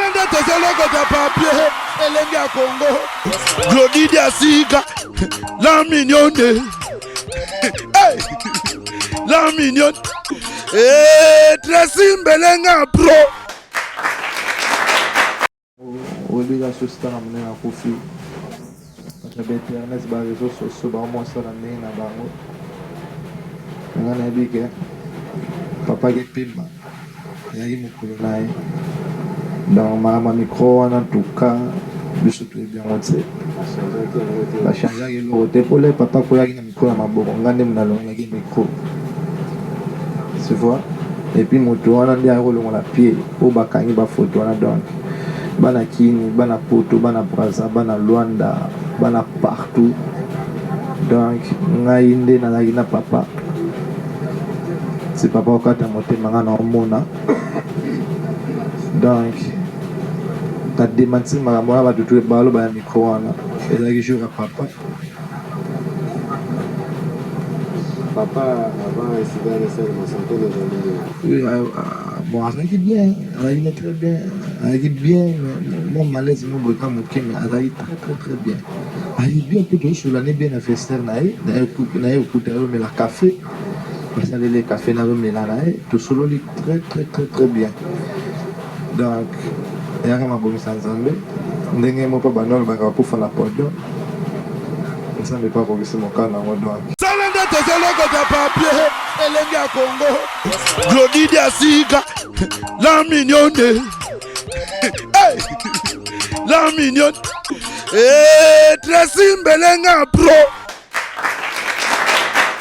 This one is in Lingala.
Sala nde tozolokota papier elenge ya Congo. Glody Diasika, la mignonne. Hey! La mignonne. Eh, Tracy Mbelenga pro. Oyebi kaka soki star monene akufi, bato ya ba internet, ba reseaux sociaux bakomosala ndenge na bango. Mais nga nayebi ke papa Kipemba ezalaki mokolo na ye. Donc makambo ya micro wana en tout cas biso toyebi yango te. Ba changeaki eloko te po le papa akweyaki na micro na maboko, nga nde nalongolaki micro. Tu vois? Et puis moto wana nde ayaki kolongola pied oyo bakangi ba photo wana donc bana Kin, bana Poto, bana Brazza, bana Luanda, bana partout. Donc ngai nde nazalaki na papa. Si papa okata motema nga na omona. Donc na demanti makambo wana bato baloba ya micro wana ezalaki jour ya papa. Papa avant accident esalema santé na ezali ndenge? Oui, bon azalaki bien, azalaki très bien, azalaki bien mais mwa malaise moko boye kaka moke mais azalaki très très très bien. Azalaki bien mpe tozosola ne bien na vestiaire na ye, naye kokuta ye azomela cafe, basaleli ye cafe nazomela na ye, tosololi très très très très bien. Donc eyaka mabongisa Nzambe ndenge moko banda olobaka bakufa na podium Nzambe pe akokisi mokano yango donc. Sala nde tozolokota papier elenge ya Congo Glody Diasika la mignonne hey! la mignonne hey, Tracy Mbelenga pro.